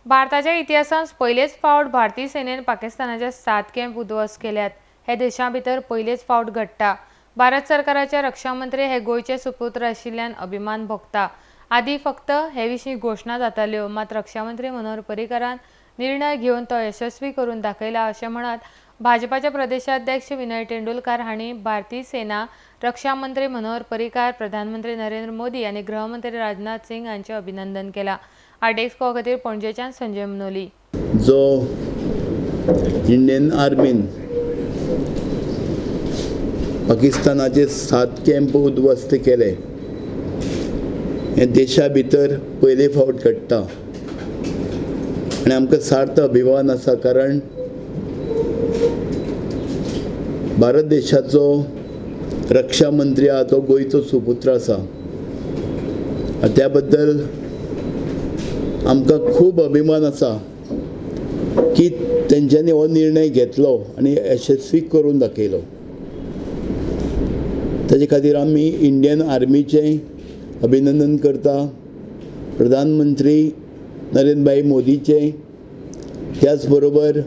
भारताच्या इतिहासांत पयलेच फावट भारतीय सेनेन पाकिस्तानाचे 7 कॅम्प उद्ध्वस्त केल्यात। हे देशा भितर पयलेच फावट घडटा। भारत सरकाराचे रक्षा मंत्री हे गोंयचे सुपुत्र आशिल्ल्यान अभिमान भोगता। आदी फक्त हे विशीं घोशणा जाताल्यो, मात रक्षा मंत्री मनोहर पर्रीकारान निर्णय घेवन तो यशस्वी करून दाखयला अशें म्हणत भाजपाचे प्रदेशाध्यक्ष विनय तेंडुलकार हांणी भारतीय सेना, रक्षा मंत्री मनोहर पर्रीकार, प्रधानमंत्री नरेंद्र मोदी आनी गृहमंत्री राजनाथ सिंग हांचे अभिनंदन केला। आरटीएक्स खातीर पणजेच्यान संजय मनोली। जो इंडियन आर्मीन पाकिस्तानाचे 7 कॅम्प उद्ध्वस्त केले हे देशा भितर पयले फावट घडटा आनी आमकां सार्थ अभिमान आसा, कारण भारत देशाचो रक्षा मंत्री आहा तो गोंयचो सुपुत्र आसा। त्या बद्दल आमकां खूब अभिमान आसा की तेंच्यांनी हो निर्णय घेतलो आनी यशस्वी करून दाखयलो। ताजे खातीर आमी इंडियन आर्मीचें अभिनंदन करता, प्रधानमंत्री नरेंद्रभाई मोदीचें, त्याच बरोबर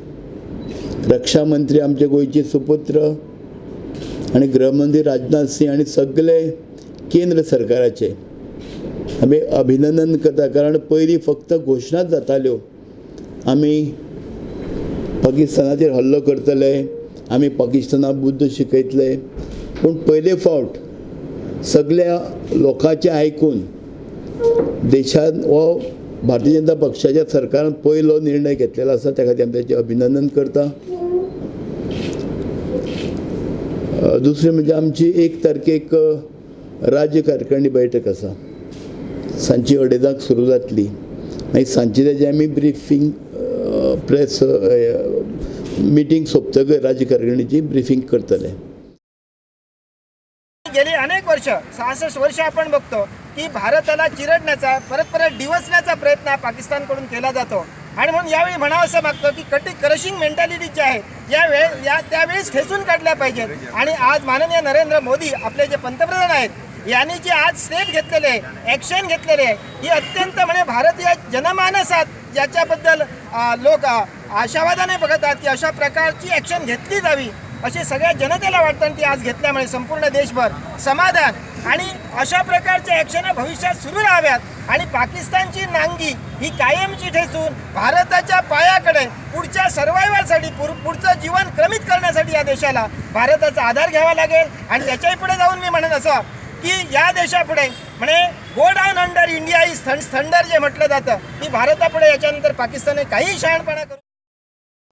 रक्षा मंत्री आमचे गोंयचे सुपुत्र आनी गृहमंत्री राजनाथ सिंग आनी सगळे केंद्र सरकाराचे आमी अभिनंदन करता, कारण पयलीं फक्त घोशणाच जाताल्यो, आमी पाकिस्तानाचेर हल्लो करतले, आमी पाकिस्तानाक बुद्द शिकयतले, पूण पयले फावट सगळ्या लोकांचें आयकून देशान हो भारतीय जनता पक्षाच्या सरकारान पयलो निर्णय घेतलेलो आसा, त्या खातीर आमी ताचें अभिनंदन करता। दुसरें म्हणजे आमची 1 तारखेक राज्य कार्यकारिणी बैठक आसा, सांजची 2:30 सुरू जातली। मागीर सांजची ताची आमी ब्रिफींग प्रेस मिटींग सोंपतकच राज्य कार्यकारिणीची ब्रिफींग करतले। गेली अनेक वर्ष 66 वर्ष आपण बघतो की भारताला चिरडण्याचा, परत परत डिवचण्याचा प्रयत्न पाकिस्तानकडून केला जातो आणि म्हणून यावेळी म्हणावंसं मागतो की कटी क्रशिंग मेंटॅलिटी जी आहे या त्यावेळीच ठेचून काढल्या पाहिजेत। आणि आज माननीय नरेंद्र मोदी आपले जे पंतप्रधान आहेत यांनी जी आज स्टेप घेतलेले आहे, ॲक्शन घेतलेले आहे, ही अत्यंत म्हणजे भारतीय जनमानसात ज्याच्याबद्दल लोक आशावादाने बघत आहेत की अशा प्रकारची ॲक्शन घेतली जावी अशी सगळ्या जनतेला वाटतं आणि ती आज घेतल्यामुळे संपूर्ण देशभर समाधान आणि अशा प्रकारच्या ॲक्शन भविष्यात सुरू राहाव्यात आणि पाकिस्तानची नांगी ही कायमची ठेचून भारताच्या पायाकडे पुढच्या सर्वायवलसाठी पुढचं जीवन क्रमित करण्यासाठी या देशाला भारताचा आधार घ्यावा लागेल। आणि त्याच्याही पुढे जाऊन मी म्हणेन असं की या देशापुढे म्हणजे go down under India is thunder जे म्हटलं जातं की भारतापुढे याच्यानंतर पाकिस्तानने काही शहाणपणा करू